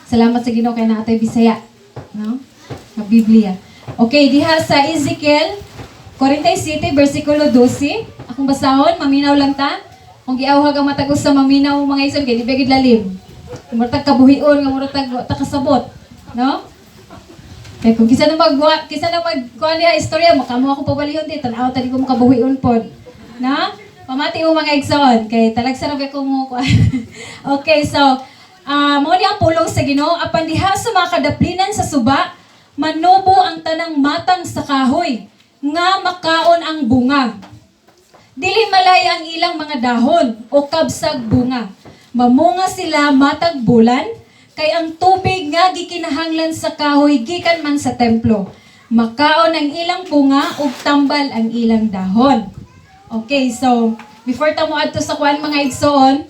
Salamat sa Ginoo kay naa tay Bisaya, no? Nga Biblia. Okay, diha sa Ezekiel 47 versikulo 12. Akong basahon, maminaw lang ta. Kung giawhag ang matag usa, maminaw mga igsoon kay di ba gid lalim. Murag tag kabuhion nga murag tag wa ta kasabot, no? Kay kung kisa na mag kuan niya istorya, makamo ako pabalihon di tan-aw ta di ko makabuhion pod. Na? Pamati mo, mga igsoon kay talagsa ra ba ko mo kuan. Okay, so mao ni ang pulong sa Ginoo: "Apan diha sa mga kadaplinan sa suba, manubo ang tanang matang sa kahoy nga makaon ang bunga. Dili malay ang ilang mga dahon o kabsag bunga. Mamunga sila matag bulan, kay ang tubig nga gikinahanglan sa kahoy gikan man sa templo. Makaon ang ilang bunga ug tambal ang ilang dahon." Okay, so before ta mo adto sa kuan, mga igsoon,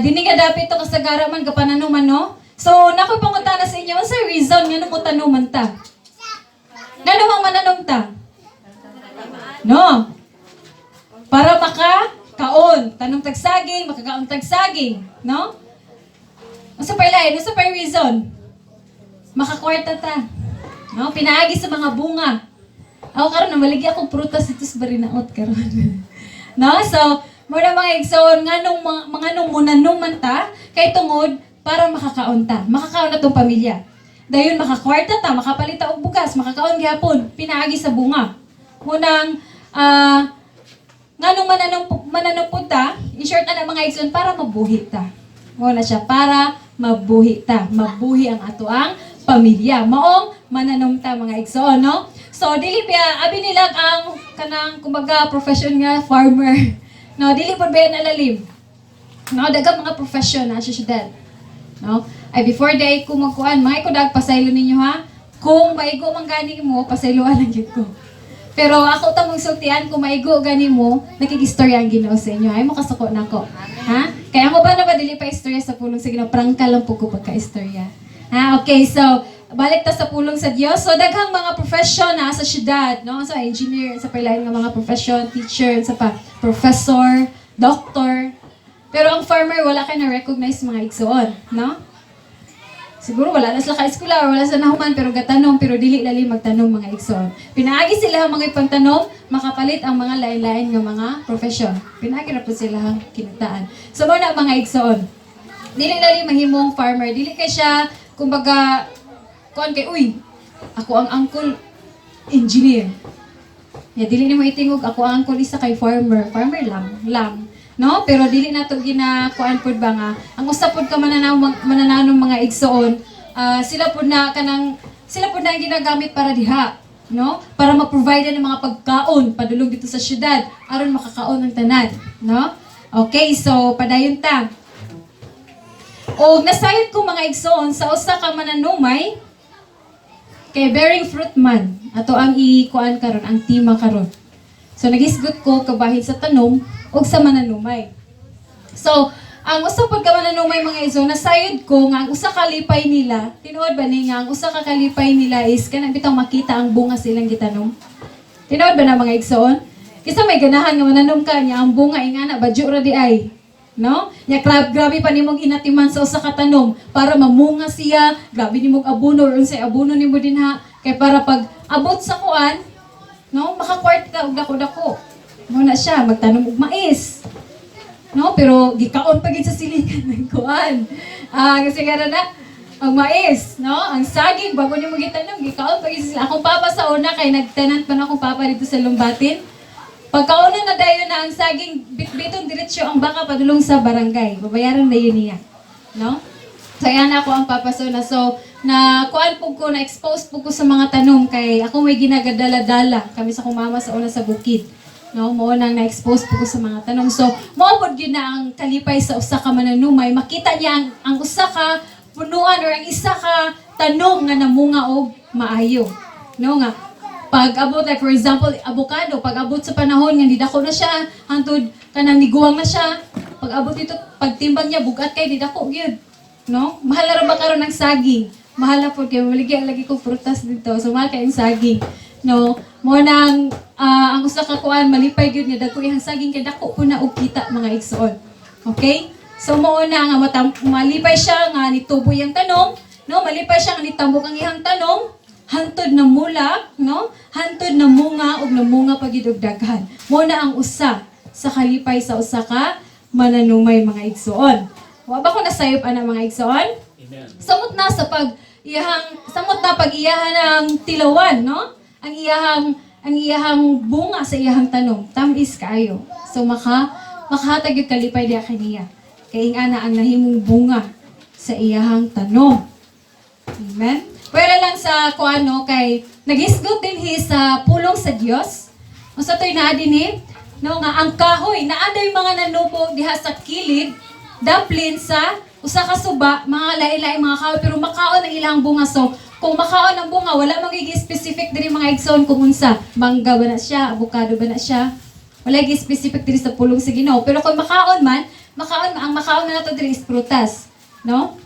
dini nga dapit to kasagara man kapananuman, no? So nako pangutana sa inyo, unsa reason nga mo tanuman ta? Ngano mang mananom ta? No? Para maka kaon, tanom tag saging, makakaon tag saging, no? Unsa pa lain? Unsa pa reason? Makakwarta ta. No? Pinaagi sa mga bunga. Ako karon namaligya akong prutas dito sa Barinaot karon. No? So, mo na, mga igsoon, nganong mga, mga nung munanuman ta kay tungod para makakaon ta. Makakaon na tong pamilya. Dayon makakwarta ta, makapalit ta og bugas, makakaon gihapon pinaagi sa bunga. Munang nganong mananong mananong pud ta, in short ana, mga igsoon, para mabuhi ta. Mo na siya, para mabuhi ta, mabuhi ang ato ang pamilya. Maong mananom ta, mga igsoon, no? So dili biya abi nila ang kanang kumbaga profession nga farmer. No, dili pud ba nalalim. No, daghang mga profession na siya syudad. No? Ay, before day ko magkuan, mga ko dag pasaylo ninyo ha. Kung maigo man gani mo, pasayloan lang gyud ko. Pero ako ta mong sultian, kung maigo gani mo, nakigistorya ang Ginoo sa inyo. Ay mo kasuko nako. Ha? Kaya mo ba na ba dili pa istorya sa pulong sa Ginoo? Prangka lang po ko pagka-istorya. Ha? Okay, so balik ta sa pulong sa Dios. So daghang mga profession na sa syudad, no? So engineer, sa pailain nga mga profession, teacher, sa pa professor, doctor. Pero ang farmer, wala kay na-recognize, mga igsoon, no? Siguro wala na sila ka-eskwela or wala sila nahuman pero gatanom, pero dili lali magtanom, mga igsoon. Pinaagi sila ang mga ipangtanom, makapalit ang mga lain-lain nga mga profession. Pinaagi ra po sila ang kinataan. So mo na, mga igsoon. Dili lali mahimong farmer, dili kay siya kumbaga kuan kay, "Uy, ako ang uncle engineer." Ya, dili nimo itingog, "Ako ang uncle isa kay farmer." Farmer lang, lang. No? Pero dili nato ginakuan pud ba nga ang usa pud ka mananaw manananom, mga igsoon, sila pud na kanang sila pud na ang ginagamit para diha, no? Para ma-provide ng mga pagkaon padulong dito sa syudad aron makakaon ang tanan, no? Okay, so padayon ta. Og nasayod ko, mga igsoon, sa usa ka mananumay kay bearing fruit man ato ang ikuan karon, ang tema karon. So naghisgot ko kabahin sa tanom ug sa mananumay. So, ang usa pud ka mananumay, mga igsoon, nasayod ko nga ang usa ka lipay nila, tinuod ba ni nga ang usa ka kalipay nila is kanang bitang makita ang bunga silang gitanom? Tinuod ba na, mga igsoon? Kisa may ganahan nga mananom ka niya ang bunga ingana badyo ra di ay. No? Nya grabe pa nimong inatiman sa usa ka tanom para mamunga siya, grabe nimong abono or unsay abono nimo dinha kay para pag abot sa kuan, no, makakwarta og dako-dako. Mo na siya magtanom og mais. No, pero gikaon pa gid sa silingan ng kuan. Kasi nga na ang mais, no? Ang saging bago nimo gitanom, gikaon pa gid sila. Akong papa sa una kay nagtenant pa na akong papa dito sa Lumbatin. Pagkauna na dayon na ang saging, bitbiton diretso ang baka padulong sa barangay. Babayaran na yun niya. No? So, ayan ako ang papa sa una. So, na kuan po ko, na expose po ko sa mga tanom kay ako may ginagadala-dala kami sa akong mama sa una sa bukid. No, mo nang na-expose po ko sa mga tanom. So, mao pod gyud na ang kalipay sa usa ka mananumay, makita niya ang usa ka punuan or ang isa ka tanom nga namunga og maayo. No nga pag abot, like for example avocado, pag abot sa panahon nga didako na siya hangtod kanang niguwang na siya, pag abot dito, pagtimbang niya, bugat kay didako gyud, no? Mahal na ra ba karon ang saging? Mahal na pod kay maligya lagi ko prutas dito, so mahal kay ang saging, no? Mo nang ang usa ka kuan, malipay gyud nga dako iyang saging kay dako po na og kita, mga igsoon. Okay. So mao na nga malipay siya nga nitubo iyang tanom, no? Malipay siya nga nitambok ang iyang tanom, hantod na mulak, no? Hantod na munga ug namunga pa gid og daghan. Mao na ang usa sa kalipay sa usa ka mananumay, mga igsoon. Wa ba ko nasayop ana, mga igsoon? Amen. Samot na sa pag iyahang samot na pag iyahan ang tilawan, no? Ang iyahang bunga sa iyahang tanom, tamis kaayo. So makahatag gyud kalipay diha kaniya. Kay ingana ang nahimong bunga sa iyahang tanom. Amen. Pwera lang sa kuano kay naghisgot dinhi sa pulong sa Dios. Unsa to'y naa dinhi? No, nga ang kahoy naa day mga nanubo diha sa kilid daplin sa usa ka suba, mga lain-lain mga kahoy pero makaon ang ilang bunga. So kung makaon ang bunga, wala magiging specific diri, mga igsoon, kung unsa. Mangga ba na siya, avocado ba na siya? Wala gi specific diri sa pulong sa Ginoo. Pero kung makaon man, makaon ang makaon na nato diri is prutas, no?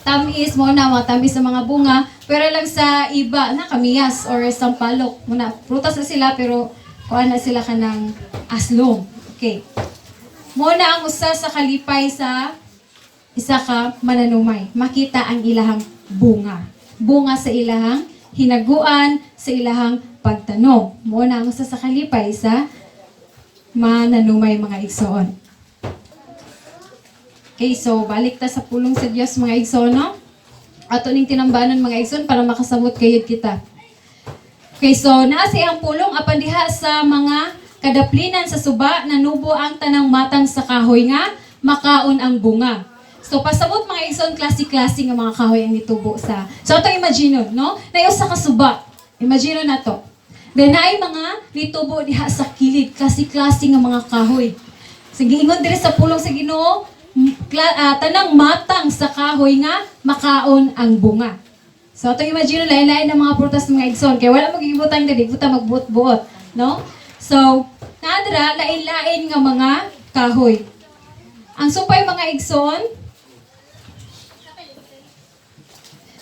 Tamis mo na mga tamis sa mga bunga, pero lang sa iba na kamiyas or sampalok muna, prutas na sila pero kuan na sila kanang aslong. Okay, mo na ang usa sa kalipay sa isa ka mananumay, makita ang ilahang bunga, bunga sa ilahang hinaguan, sa ilahang pagtanom. Mo na ang usa sa kalipay sa mananumay, mga igsoon. Okay, so balik ta sa pulong sa Dios, mga igsoon, no? Ato ning tinambanon, mga igsoon, para makasabot kayod kita. Okay, so naa sa iyang pulong, apan diha sa mga kadaplinan sa suba nanubo ang tanang matang sa kahoy nga makaon ang bunga. So pasabot, mga igsoon, klase-klase nga mga kahoy ang nitubo sa. So atong imagine, no? Naay usa ka suba. Imagine na to. Then naay mga nitubo diha sa kilid, klase-klase nga mga kahoy. Sa giingon diri sa pulong sa Ginoo, tanang matang sa kahoy nga makaon ang bunga. So atong imagine, lain-lain ng mga prutas, mga igsoon, kay wala magigibutang diri, buta magbuot-buot, no? So, naadra lain-lain nga mga kahoy. Ang supay, mga igsoon,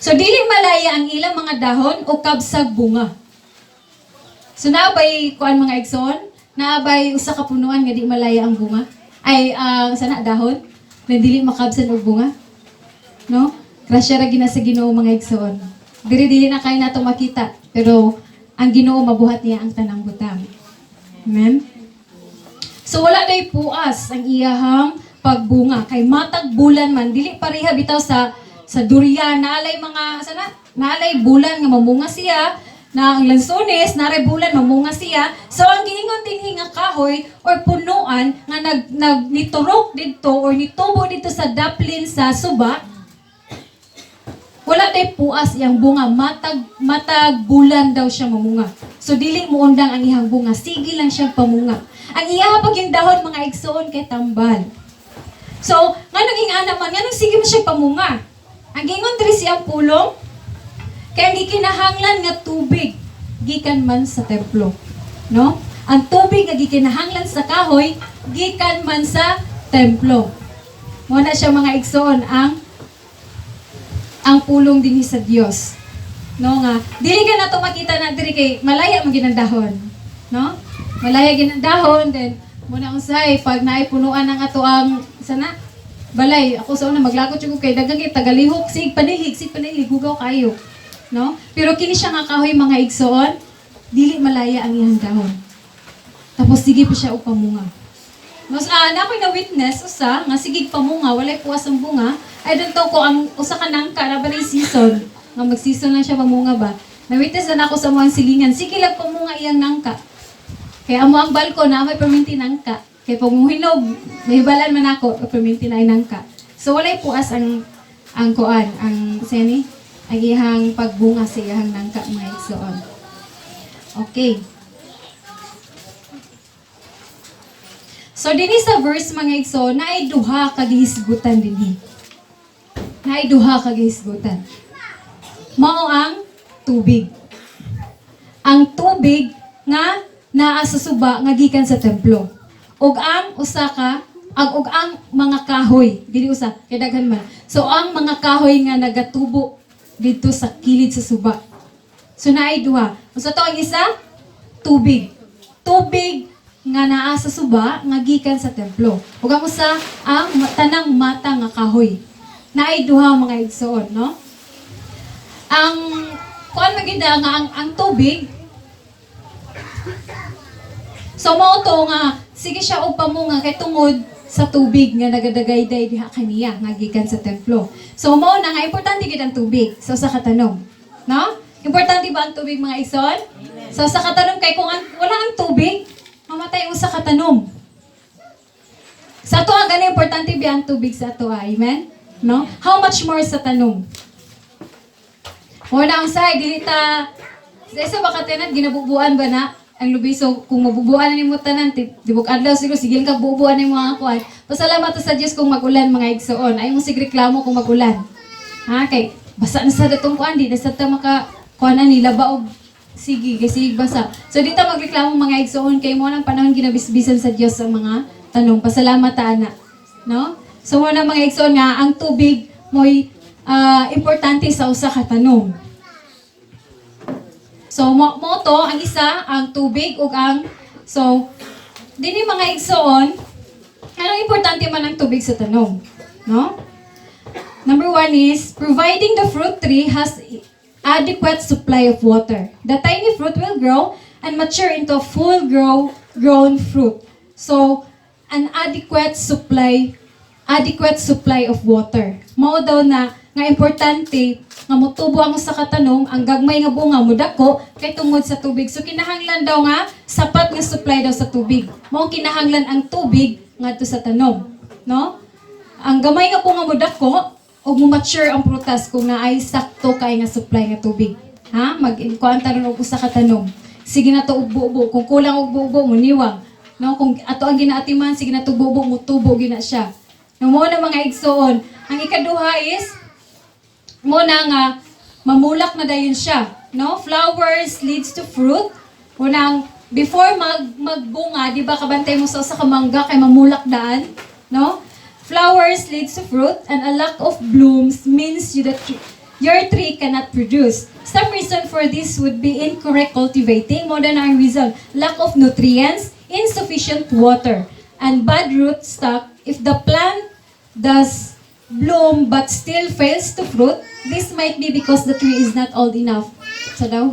so dili malaya ang ilang mga dahon o kabsag bunga. So naabay kuan, mga igsoon, naabay usa ka punuan nga di malaya ang bunga? Ay ang sana dahon na dili makabsan og bunga. No? Grasya ra gina sa Ginoo, mga igsoon. Diri dili na kay nato makita, pero ang Ginoo mabuhat niya ang tanang butang. Amen. So wala day puas ang iyahang pagbunga kay matag bulan man, dili pareha bitaw sa durian, naalay mga sana, naalay bulan nga mamunga siya, na ang lansones naray bulan mamunga siya. So ang giingon dinhi nga kahoy or punuan nga nag, nag niturok didto or nitubo didto sa daplin sa suba, wala day puas iyang bunga, matag matag bulan daw siya mamunga. So dili muundang ang iyang bunga, sige lang siyang pamunga. Ang iya pag yung dahon, mga igsoon, kay tambal. So, nganong ingana man, nganong sige mo siya pamunga? Ang giingon diri siyang pulong, kay ang gikinahanglan nga tubig gikan man sa templo. No? Ang tubig nga gikinahanglan sa kahoy gikan man sa templo. Mo na siya, mga igsoon, ang pulong dinhi sa Dios. No nga, dili ka na to makita na diri kay malaya man ginang dahon. No? Malaya ginang dahon, then muna usahay pag naay punuan ang ato ang sana balay ako sa una maglakot jud ko kay daghan kay tagalihok, sig panihig, hugaw kayo, no? Pero kini siya nga kahoy, mga igsoon, dili malaya ang iyang dahon, tapos sige pa siya og pamunga. Mas na ako'y na witness usa nga sige pamunga, walay puas ang bunga. I don't know ko ang usa ka nangka na ba na season nga mag-season lang siya pamunga ba. Na witness na nako sa mga silingan, sige lang pamunga iyang nangka. Kaya amo ang balkon na may perminti nangka. Kay pag muhinog, mahibalan man ako, perminti na ay nangka. So walay puas ang kuan, ang seni, ang iyang pagbunga sa iyang nangka, mga igsoon. Okay. So dinhi sa verse, mga igsoon, naay duha ka gihisgutan dinhi. Naay duha ka gihisgutan. Mao ang tubig. Ang tubig nga naa sa suba nga gikan sa templo. Ug ang usa ka ang ug ang mga kahoy, dili usa kay daghan man. So ang mga kahoy nga nagatubo didto sa kilid sa suba. So naay duha. Unsa to ang isa? Tubig. Tubig nga naa sa suba nga gikan sa templo. Ug ang usa ang tanang mata nga kahoy. Naay duha, mga igsoon, no? Ang kuan man gid nga ang tubig. So mao to nga sige siya og pamunga kay tungod sa tubig nga nagadagayday diha kaniya nga gikan sa templo. So mao na nga importante gid ang tubig sa usa ka tanom. No? Importante ba ang tubig, mga igsoon? Sa usa ka tanom kay kung wala ang tubig, mamatay ang usa ka tanom. Sa ato ang gani importante ba ang tubig sa ato, ah, amen? No? How much more sa tanom? Mo na ang say dili ta sa isa ba ka tanan ginabubuan ba na ang lubiso? Kung mabubuan na nimo tanan tibok adlaw siguro sige kag bubuan nimo mga kuan. Pasalamat ta sa Dios kung magulan, mga igsoon. Ay mo sig reklamo kung magulan. Ha, kay basa na sa datong kuan, di na sa ta maka kuan na nila ba og sige kay sige basa. So di ta magreklamo, mga igsoon, kay mo nang panahon ginabisbisan sa Dios ang mga tanom. Pasalamat ta ana. No? So mo na, mga igsoon, nga ang tubig mo'y importante sa usa ka tanom. So mo to ang isa, ang tubig ug ang so dinhi, mga igsoon, anong importante man ang tubig sa tanom, no? Number one is providing the fruit tree has adequate supply of water. The tiny fruit will grow and mature into a full grown fruit. So, an adequate supply of water. Mao daw na nga importante nga motubo ang usa ka tanom, ang gagmay nga bunga modako kay tungod sa tubig. So kinahanglan daw nga sapat nga supply daw sa tubig. Mao kinahanglan ang tubig ngadto sa tanom, no? Ang gamay nga bunga modako ug mo mature ang prutas kung naay sakto kay nga supply nga tubig. Ha? Mag kuan taron og usa ka tanom. Sige na to og bubo. Kung kulang og bubo, muniwang. No, kung ato ang ginaatiman, sige na to bubo, mutubo gina siya. No, mo na, mga igsoon. Ang ikaduha is mo na nga mamulak na dayon siya, no? Flowers leads to fruit. Unang before magbunga, di ba kabantay mo sa usa ka mangga kay mamulak daan, no? Flowers leads to fruit and a lack of blooms means your tree cannot produce. Some reason for this would be incorrect cultivating, mo na ang reason, lack of nutrients, insufficient water, and bad root stock. If the plant does bloom but still fails to fruit, this might be because the tree is not old enough. So daw,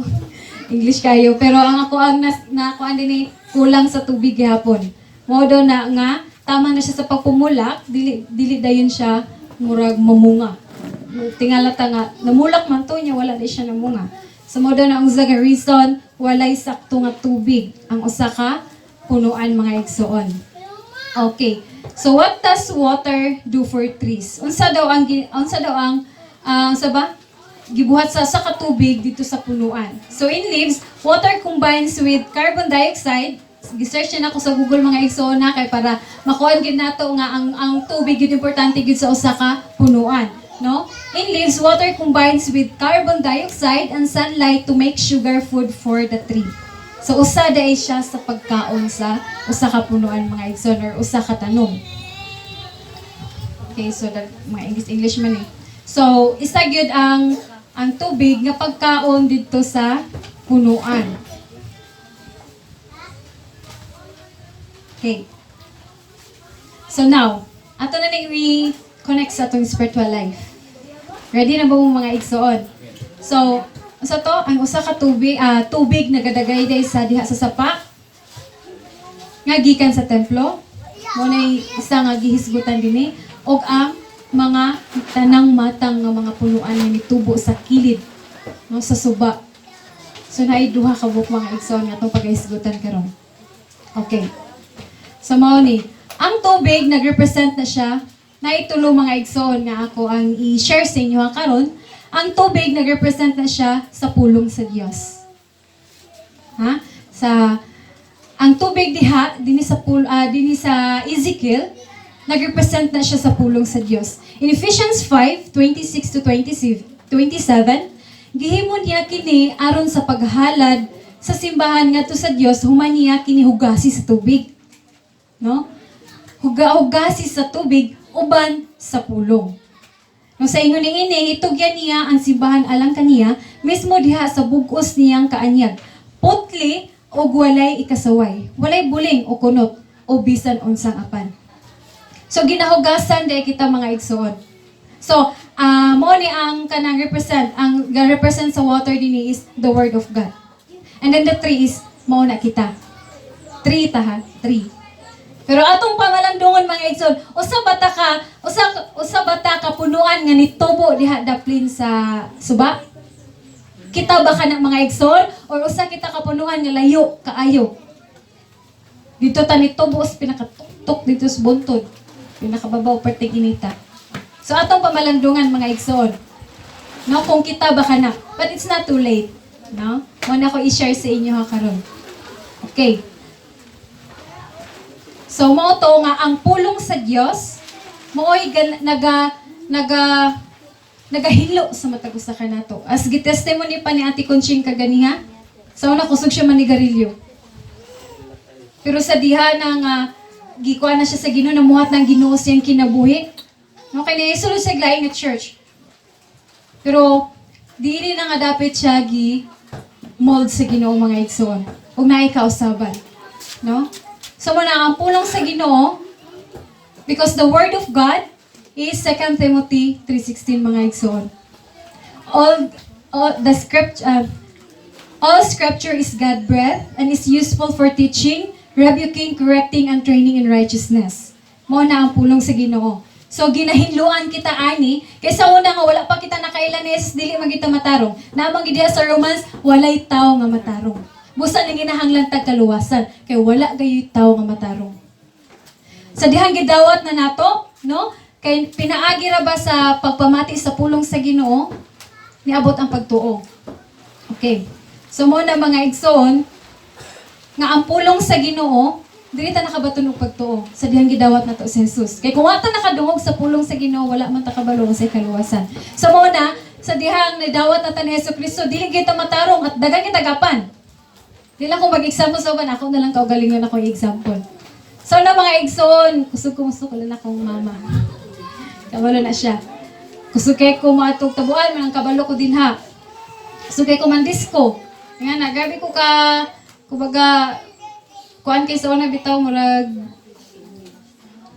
English kayo. Pero ang ako ang nas, nakuan din eh, kulang sa tubig gihapon. Mo daw na nga, tama na siya sa pagpumulak, dili, dili dayon siya murag mamunga. Tingala ta nga, namulak man to niya, wala di siya namunga. So mo daw na ang usa ka reason, walay sakto nga tubig ang usa ka punuan, mga igsoon. Okay. So what does water do for trees? Unsa daw ang sa ba gibuhat sa katubig dito sa punuan? So in leaves, water combines with carbon dioxide. Gi-search na ako sa Google, mga igsoon, na kay para makuan gid nato nga ang tubig gid importante gid sa usa ka punuan, no? In leaves, water combines with carbon dioxide and sunlight to make sugar food for the tree. So usa dai siya sa pagkaon sa usa ka punuan, mga igsoon, or usa ka tanom. Okay, so that, mga English English man eh. So isa gyud ang tubig nga pagkaon didto sa punuan. Okay. So now, ato na ning i-connect sa atong spiritual life. Ready na ba mo, mga igsoon? So, sa to, ang usa ka tubig, tubig nagadagayday sa diha sa sapa nga gikan sa templo. Mo na isa nga gihisgutan dinhi og ang mga tanang matang nga mga punuan nga nitubo sa kilid, no, sa suba. So naay duha ka buok, mga igsoon, nga atong pagahisgutan karon. Okay. So mao ni, ang tubig nagrepresent na siya naitulo, mga igsoon, nga ako ang i-share sa inyo karon. Ang tubig nagrepresent na siya sa pulong sa Dios. Ha? Sa ang tubig diha dinhi sa Ezekiel nagrepresent na siya sa pulong sa Dios. In Ephesians 5:26 to 27, gihimo niya kini aron sa paghalad sa simbahan ngadto sa Dios human niya kini hugasi sa tubig. No? Huga-hugasi sa tubig uban sa pulong. No, sa ingon ni ini, itugyan niya ang simbahan alang kaniya mismo diha sa bug-os niyang kaanyag. Putli Ug walay ikasaway, walay buling o kunot o bisan unsang apan. So ginahugasan diay kita, mga igsoon. So, mo ni ang kanang represent, ang represent sa water dinhi is the word of God. And then the tree is mao na kita. Tree ta ha, tree. Pero atong pamalandungon, mga igsoon, usa ba ta ka punuan nga nitubo diha daplin sa suba? Kita ba kana, mga igsoon, or usa kita ka punuan nga layo kaayo? Dito ta nitubo sa pinakatuktok dito sa buntod. Pinakababaw parte inita. So atong pamalandungan, mga igsoon. No, kung kita ba kana. But it's not too late. No? Mo na ko i-share sa inyo ha karon. Okay. So mao to nga ang pulong sa Dios maoy naga naga nagahilo sa matag usa kanato. As gi-testimony pa ni Ate Conching kaganiha, sa una kusog siya manigarilyo. Pero sa diha na nga gikuha na siya sa Ginoo, namuhat ng Ginoo siyang kinabuhi. No, kay naisulod siya laing nga church. Pero dili na nga dapit siya gi mold sa Ginoo, mga igsoon. Ug naay kausaban. No? So mo na ang pulong sa Ginoo, because the word of God is 2 Timothy 3:16, mga igsoon. All scripture is God breath and is useful for teaching, rebuking, correcting, and training in righteousness. Mo na ang pulong sa Ginoo. So ginahinluan kita ani kaysa una nga wala pa kita nakaila ni Jesus, dili man kita matarong. Naamang gidiya sa Romans, walay tao nga matarong. Busa nang ginahanglan tag kaluwasan kay wala gayoy tao nga matarong. Sa dihang gidawat na nato, no? Kay pinaagi ra ba sa pagpamati sa pulong sa Ginoo, niabot ang pagtuo. Okay. So mo na, mga igsoon, nga ang pulong sa Ginoo, dili ta nakabaton og pagtuo sa dihang gidawat nato si Jesus. Kay kung wa ta nakadungog sa pulong sa Ginoo, wala man ta kabalo sa kaluwasan. So mo na sa dihang nidawat na ta ni Hesus Kristo, dili kita matarong at dagan kita gapan. Di lang kung mag-example sa uban, ako na lang kaugalingon ako example. So na, mga igsoon, kusog ko musuko lang akong mama. Kabalo na siya. Kusog kay ko maatog tabuan, manang kabalo ko din ha. Kusog kay ko man disco. Nga na, grabe ko ka, kumbaga, kuan kay sa una bitaw, murag,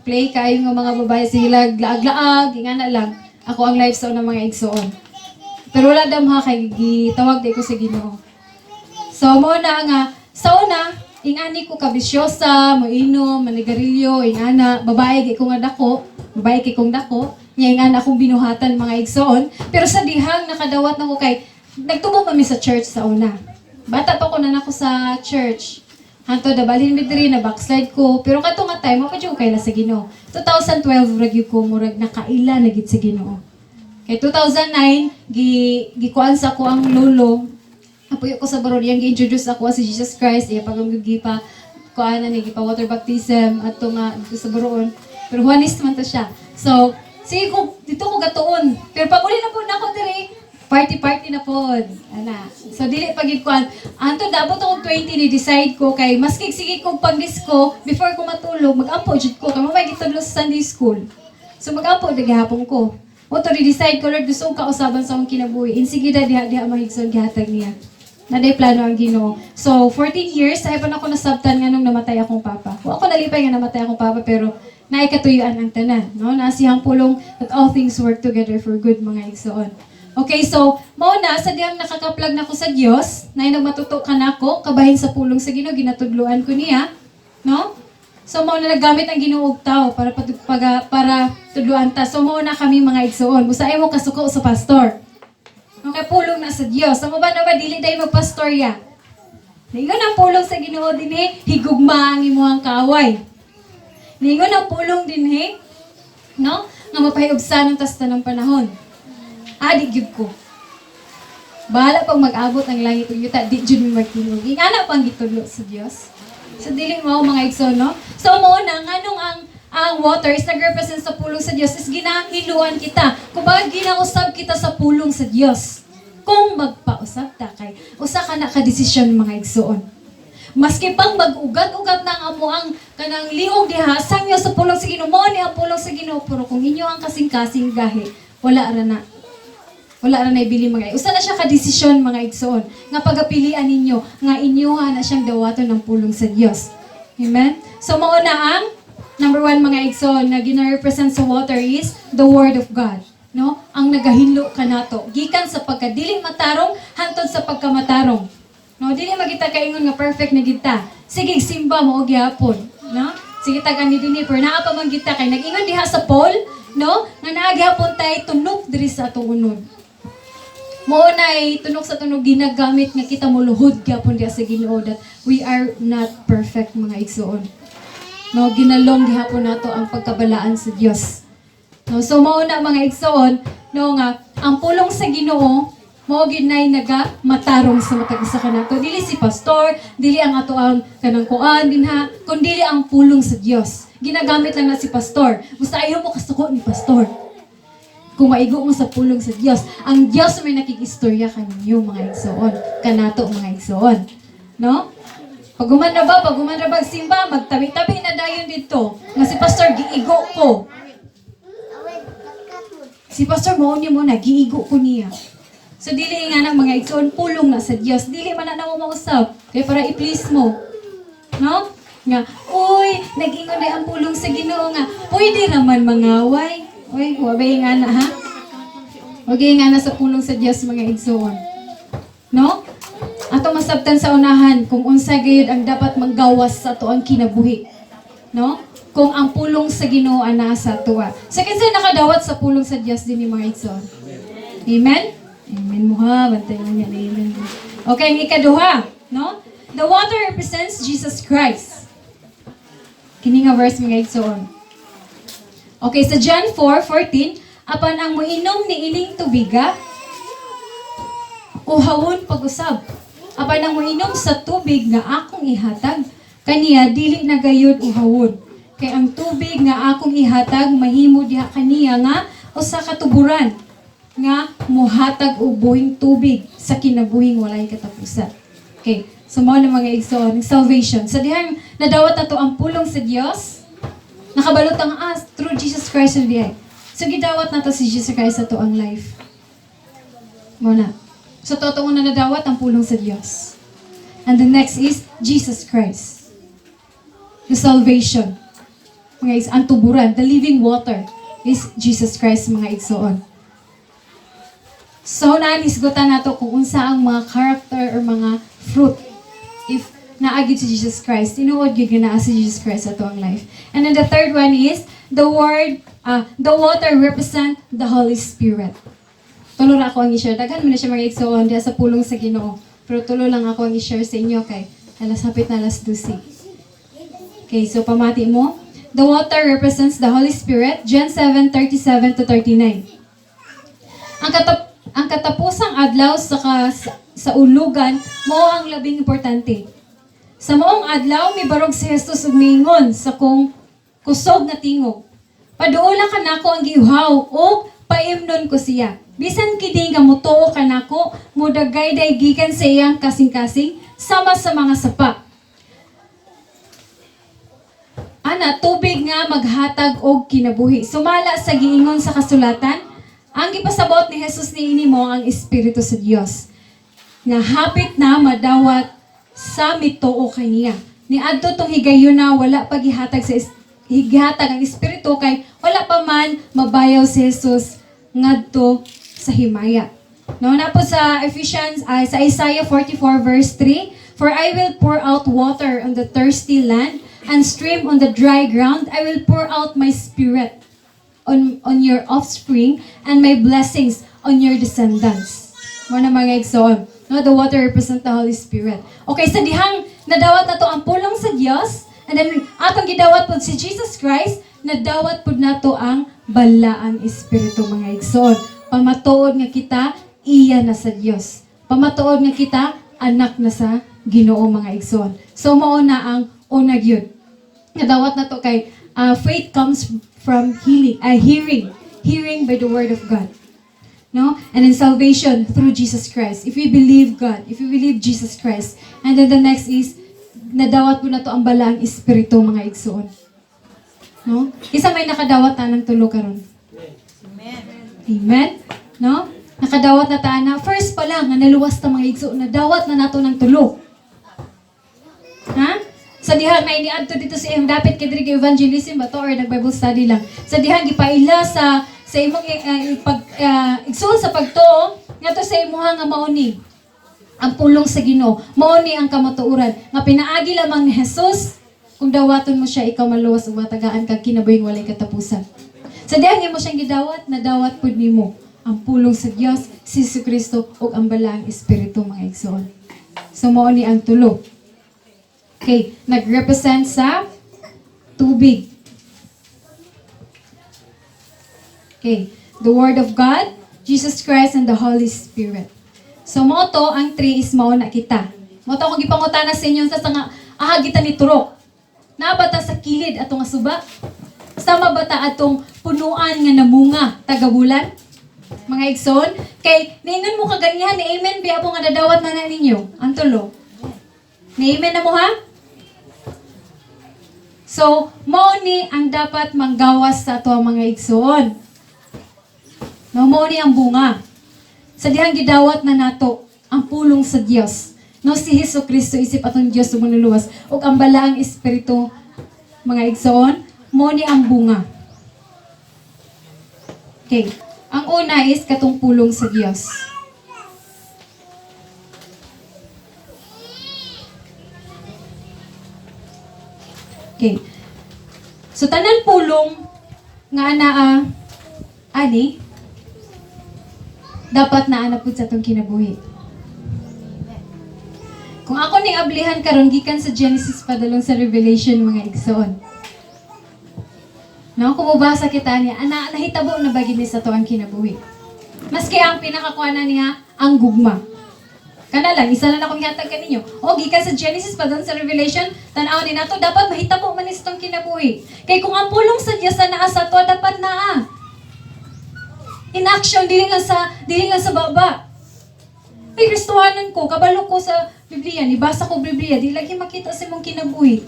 play kayo nga mga babae sila, laag-laag, nga na lang. Ako ang life sa una, mga igsoon. Pero wala damha kay gitawag di ko sa Ginoo. So mo na nga sa una ingani ko kabisyosa, moinom, manigarilyo, ingana, babae kay ko nga dako, babae kay kong dako, nya ingana akong binuhatan, mga igsoon. Pero sa dihang nakadawat na ko kay nagtubo kami sa church sa una. Bata pa ko na nako sa church. Hanto dabalhin mi diri, na backslide ko. Pero kato nga time, mo pa jud kay na sa Ginoo. 2012 ra gyud ko murag nakaila na gid sa Ginoo. Kay 2009 gi gikuan sa ko ang lolo. Apuyo ko sa Baron, iyang gi-introduce ako si Jesus Christ, iya pag gipa kuan na ni gipa water baptism ato nga dito sa Baroon. Pero Juanist man to siya. So, sige ko dito ko gatuon. Pero pag uli na po nako diri, party party na pod. Ana. So dili pa gid kuan. Anto dapat ako 20 ni decide ko kay maski sige ko pag disco before ko matulog, magampo jud ko kay mamay gitudlo sa Sunday school. So magampo na gihapon ko. Mo to decide ko, "Lord, gusto ko kausaban sa akong kinabuhi." Insige na diha diha mahigson gihatag niya. Naday plano ang Ginoo. So, 14 years, ay pa na ako nasabtan nga nung namatay akong papa. Wa ako nalipay nga namatay akong papa, pero naikatuyuan ang tanan. No? Nasihang pulong that all things work together for good, mga igsoon. Okay, so, mao na, sa dihang nakakaplag na ko sa Dios, na nagmatuto ka nako, kabahin sa pulong sa Ginoo, ginatudloan ko niya, no? So, mao na naggamit ang Ginoo og tao para tudloan ta. So, mao na kami, mga igsoon. Busa mo kasuko sa pastor. Okay, pulong na sa Dios. Sa ba na ba, dili dahil magpastorya. Ningon ang pulong sa Ginoo dinhi, higugma ang imuhang kaaway. Ningon ang pulong dinhi, no? Nga mapahiubsan ang tasta ng panahon. Adi gyud ko. Bahala pag mag-abot ang langit ug yuta, di jud mi magtingog. Ingana pang gitudlo sa Dios. Sa dili mo, mga igsoon, no? So mo na nganong ang water is nag-represent sa pulong sa Dios is ginahiluan kita. Kumbaga ginausab kita sa pulong sa Dios. Kung magpausab ta kay usa ka na ka desisyon, mga igsoon. Maski pang mag-ugat-ugat na ang amo ang kanang liog diha, sangyo sa pulong sa Ginoo, mo ni ang pulong sa Ginoo, pero kung inyo ang kasing-kasing gahi, wala ra na. Wala na naibili, mga Usa na siya ka desisyon, mga igsoon, nga pagapilian ninyo nga inyoha na siyang dawaton ng pulong sa Dios. Amen. So mao na ang number one, mga igsoon, na gina-represent sa water is the word of God. No? Ang nagahinlo kanato gikan sa pagkadili matarong hantod sa pagkamatarong. No, dili magita kaingon nga perfect na kita. Sige simba mo og gyapon, no? Sige tag ani dinhi, pero naa pa man kita kay nag-ingon diha sa Paul, no? Nga naa gyapon tay tunok diri sa atong unod. Mao nay tunok sa tunog ginagamit nga kita moluhod gyapon diha sa Ginoo that we are not perfect, mga igsoon. No, ginalong gihapon nato ang pagkabalaan sa Dios. No, so mao na, mga igsoon, no, nga ang pulong sa Ginoo mao gid nay naga matarong sa matag usa kanato. Dili si pastor, dili ang ato ang kanang kuan dinha, kundi ang pulong sa Dios. Ginagamit lang na si pastor. Basta ayaw mo kasuko ni pastor kung maigo mo sa pulong sa Dios. Ang Dios may nakikistorya kaninyo, mga igsoon, kanato, mga igsoon. No? Pag human na ba simba, magtabi-tabi na dayon dito. Nga si pastor giigo ko. Si pastor mao ni mo na giigo ko niya. So dili nga na, mga igsoon, pulong na sa Dios. Dili man na namo mausab kay para i-please mo. No? Nga, uy, nag-ingon na ang pulong sa Ginoo nga, pwede naman mangaway. Uy, wa ba nga na ha? Wag nga na sa pulong sa Dios, mga igsoon. No? Ato masabtan sa unahan kung unsa gayud ang dapat manggawas sa ato ang kinabuhi. No? Kung ang pulong sa Ginoo ana sa atoa. Sa kinsa nakadawat sa pulong sa Dios dinhi, mga igsoon? Amen? Amen mo ha, bantay mo niya, amen. Okay, ang ikaduha, no? The water represents Jesus Christ. Kini nga verse, mga igsoon. Okay, sa John 4:14, "Apan ang moinom ni ining tubiga, uhawon pag-usab. Apan ang moinom sa tubig nga akong ihatag kaniya, dili na gayud uhawon. Kay ang tubig nga akong ihatag mahimo diha kaniya nga usa ka tuburan nga muhatag og buhing tubig sa kinabuhing walay katapusan." Okay, so mao na, mga igsoon, salvation. Sa dihang nadawat nato ang pulong sa Dios, nakabalot ang us through Jesus Christ ang diay. So gidawat nato si Jesus Christ sa ang life. Mao na. So totoo na nadawat ang pulong sa Dios. And the next is Jesus Christ. The salvation. Mga is ang tuburan, the living water is Jesus Christ, mga igsoon. So nahisgutan nato kung unsa ang mga character or mga fruit if naa gyud si Jesus Christ. Tinuod gyud nga naa si Jesus Christ sa ang life. And then the third one is the word, the water represent the Holy Spirit. Tulo ra ako ang i-share. Daghan mo na siya, mga igsoon, diha sa pulong sa Ginoo. Pero tulo lang ako ang i-share sa inyo kay alas hapit na alas 12. Okay, so pamati mo. The water represents the Holy Spirit. John 7:37 to 39. Ang katapusang adlaw sa ulugan mao ang labing importante. Sa maong adlaw, mibarog si Jesus ug miingon sa kung kusog nga tingog, "Paduola kanako ang giuhaw ug paimnon ko siya. Bisan kini nga mutuo kanako, mudagayday gikan sa iyang kasing-kasing sama sa mga sapa. Ana, tubig nga maghatag og kinabuhi. Sumala sa giingon sa kasulatan." Ang gipasabot ni Jesus niini mao ang Espiritu sa Dios nga hapit na madawat sa mituo kaniya. Niadto tong higayuna wala pa gihatag ang Espiritu kay wala pa man mabayaw si Jesus ngadto sa himaya. No, na po sa Ephesians, ay sa Isaiah 44 verse 3, "For I will pour out water on the thirsty land and stream on the dry ground. I will pour out my spirit on your offspring and my blessings on your descendants." Mao na, mga igsoon. No, the water represent the Holy Spirit. Okay, sa dihang nadawat na to ang pulong sa Dios, and then atong gidawat pod si Jesus Christ, nadawat pod nato ang Balaang Espiritu, mga igsoon. Pamatuod nga kita iya na sa Dios. Pamatuod nga kita anak na sa Ginoo, mga igsoon. So mao na ang una gyud. Nadawat na to kay faith comes from healing, hearing, hearing by the word of God. No? And then salvation through Jesus Christ. If we believe God, if we believe Jesus Christ. And then the next is, nadawat mo na to ang Balaang Espiritu, mga igsoon. No? Isa may nakadawat na ng tulo karon. Amen. Amen? No? Nakadawat na ta na first pa lang nga naluwas ta, mga igsoon, nadawat na nato ng tulo. Ha? Sa diha na iniadto dito sa iyong dapit kay diri evangelism ba to or nag Bible study lang. Sa diha gipaila sa imong pag igsoon sa pagtuo ngadto sa imuha nga mao ni ang pulong sa Ginoo. Mao ni ang kamatuoran nga pinaagi lamang ni Jesus. Kung dawaton mo siya, ikaw maluwas ug matagaan kag kinabuhing walay katapusan. Sa dihang imo siyang gidawat, nadawat pud nimo ang pulong sa Dios, si Jesu Kristo ug ang Balaang Espiritu, mga igsoon. So mao ni ang tulo. Okay, nag-represent sa tubig. Okay, the Word of God, Jesus Christ, and the Holy Spirit. So mao to ang three is mao na kita. Mao to akong gipangutana sa inyo sa nga aha kita ni turok. Naa ba ta sa kilid ato nga suba? Sama ba ta atong punuan nga namunga tagabulan? Mga igsoon, kay niingon mo kaganihan ni amen biya po nga nadawat na na ninyo. Ang tulo. Ni amen na mo, ha? So, mao ni ang dapat manggawas sa ato ang mga igsoon. No, mao ni ang bunga. Sa dihang gidawat na nato ang pulong sa Dios. No, si Hesus Kristo isip atong Dios ug Manluluwas ug ang Balaang Espiritu, mga igsoon, mao ni ang bunga. Okay. Ang una is katong pulong sa Dios. Okay. So tanan pulong nga anaa ani dapat naa na pud sa atong kinabuhi. Kung ako ning ablihan karon gikan sa Genesis padulong sa Revelation, mga igsoon. No, kung mubasa kita niya, ana nahitabo na ba gini sa ato ang kinabuhi? Maski ang pinakakuha na niya, ang gugma. Kana lang, isa lang akong gihatag kaninyo. O, gikan sa Genesis pa doon sa Revelation, tan-aw ni nato, dapat mahitabo man ni sa atong kinabuhi. Kay kung ang pulong sa Dios na naa sa ato, dapat naa. In action, dili lang sa baba. Ay, Kristohanon ko, kabalo ko sa Biblia, nibasa ko Biblia, di lagi makita sa imong kinabuhi.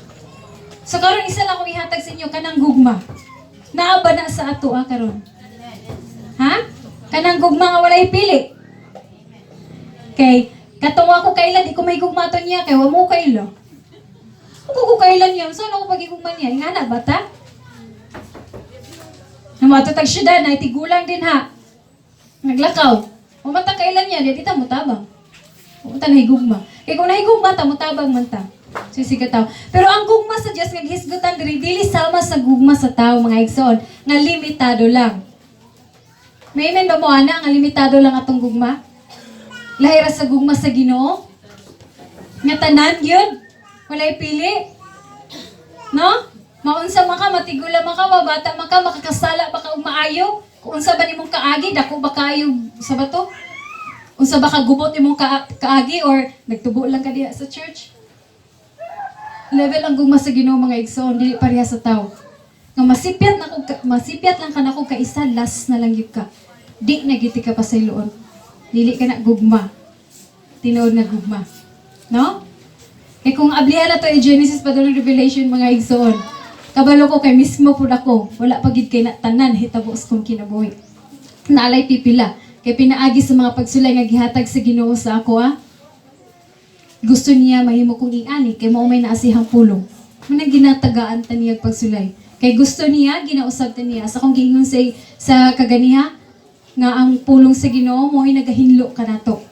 So karon isa lang akong ihatag sa inyo, kanang gugma. Naa ba na sa ato ah, karon? Ha? Kanang gugma nga walay pili. Kay katong ako kaila, di ko may gugma to niya kay wa mo kaila. Kung ko kailan niya, saan ako pagigugma niya? Ingana ba ta? Namato tag syudad na tigulang din ha. Naglakaw. Umata kailan niya, di ta mutabang. Umata nahigugma. Kay kung nahigugma ta, mutabang man ta. Sisi ka tao. Pero ang gugma sa Dios nga gihisgutan diri dili sama sa gugma sa tao, mga igsoon, nga limitado lang. May amen ba mo ana nga limitado lang atong gugma? Lahi ra sa gugma sa Ginoo? Nga tanan gyud? Walay pili? No? Maunsa man ka, matigula man ka, mabata man ka, makakasala ba ka og maayo? Kung unsa ba nimong kaagi, dako ba kaayo sa bato? Unsa ba ka gubot imong kaagi or nagtubo lang ka diha sa church? Level ang gugma sa Ginoo, mga igsoon, dili pareha sa tao. Nga masipyat na kog masipyat lang ka nako kaisa, last na lang gyud ka. Di na giti ka pasayloon. Dili ka na gugma. Tinuod nga gugma. No? Kay kung ablihan na to i Genesis pa ng Revelation, mga igsoon. Kabalo ko kay mismo pud ako, wala pa gid kay na tanan hitabo sa kong kinabuhi. Naalay pipila kay pinaagi sa mga pagsulay nga gihatag sa Ginoo sa ako ah. Gusto niya mahimo kong ingani kay mao may naasihang pulong. Manang ginatagaan ta niya pagsulay. Kay gusto niya ginausab ta niya sa akong giingon sa kaganiha nga ang pulong sa Ginoo mo'y nagahinlo kanato.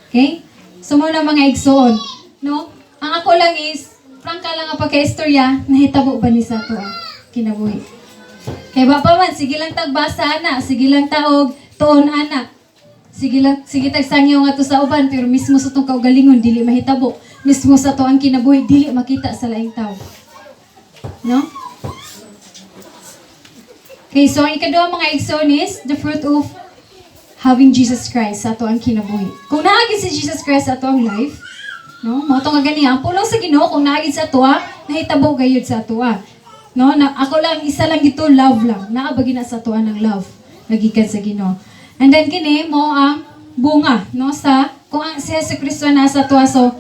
Okay? So mo na, mga igsoon, no? Ang ako lang is prangka lang ang pagka-istorya, nahitabo ba ni sa ato ang kinabuhi? Kay ba pa man sige lang tagbasa ana, sige lang taog tuon ana. Sige lang, sige tagsangyaw nga to sa uban, pero mismo sa tong kaugalingon dili mahitabo. Mismo sa to ang kinabuhi dili makita sa laing tao. No? Okay, so ang ikaduha, mga igsoon, is the fruit of having Jesus Christ sa ato ang kinabuhi. Kung naa gid si Jesus Christ sa ato ang life, no? Mao to nga gani ang pulong sa Ginoo kung naa gid sa atoa, nahitabo gayud sa atoa. No, na ako lang isa lang gito, love lang. Naa ba gina sa atoa ng love nagikan sa Ginoo. And then kini mo ang bunga, no, sa kung ang si Jesus Kristo nasa atoa. So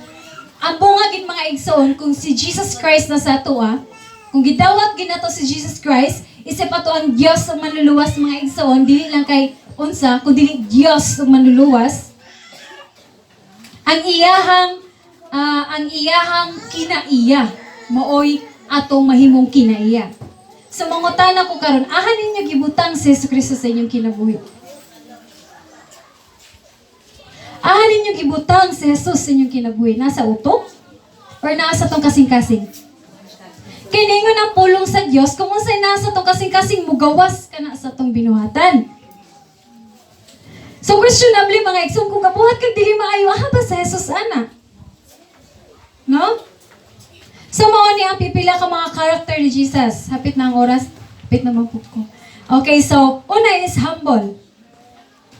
ang bunga gid, mga igsoon, kung si Jesus Christ nasa atoa, kung gidawat ginato si Jesus Christ, isip ato ang Dios ang Manluluwas, mga igsoon, dili lang kay unsa kun dili Dios ug Manluluwas. Ang iyahang kinaiya maoy atong mahimong kinaiya. So mangutana ko karon, aha ninyo gibutang si Jesu Kristo sa inyong kinabuhi? Aha ninyo gibutang si Jesus sa inyong kinabuhi? Nasa utok? Or nasa tong kasing-kasing? Kay ningon ang pulong sa Dios, kung unsay nasa tong kasing-kasing, mugawas ka na sa tong binuhatan. So questionably, mga igsoon, kung kabuhat kag dili maayo, aha ba sa Jesus ana? No? So mao ni ang pipila ka mga character ni Jesus. Hapit na ang oras. Hapit na man po ko. Okay, so una is humble.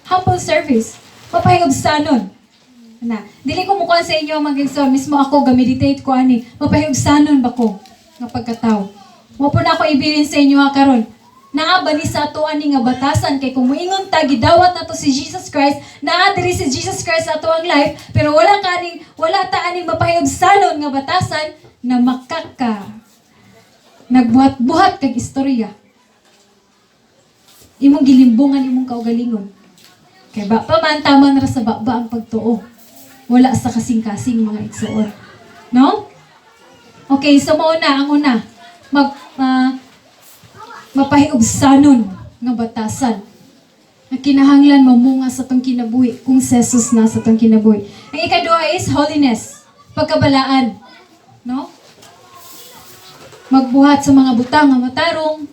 Humble service. Mapahigubsanon. Na, dili ko mukuan sa inyo, mga igsoon, mismo ako ga-meditate ko ani. Mapahigubsanon ba ko nga pagkatao? Mo po na ako ibilin sa inyo ha karon. Naa ba ni sa ato ani nga batasan? Kay kung moingon ta gidawat nato si Jesus Christ, naa diri si Jesus Christ sa ato ang life, pero wala ta aning mapahigubsanon nga batasan na makaka nagbuhat-buhat kag istorya. Imong gilimbungan imong kaugalingon. Kay ba pa man tama na ra sa baba ang pagtuo. Wala sa kasing-kasing, mga igsoon. No? Okay, so mao na ang una. Mag mapahiubsanon nga batasan nga kinahanglan mamunga sa tong kinabuhi kung si Jesus na sa tong kinabuhi. Ang ikaduha is holiness, pagkabalaan, no? Magbuhat sa mga butang nga matarong.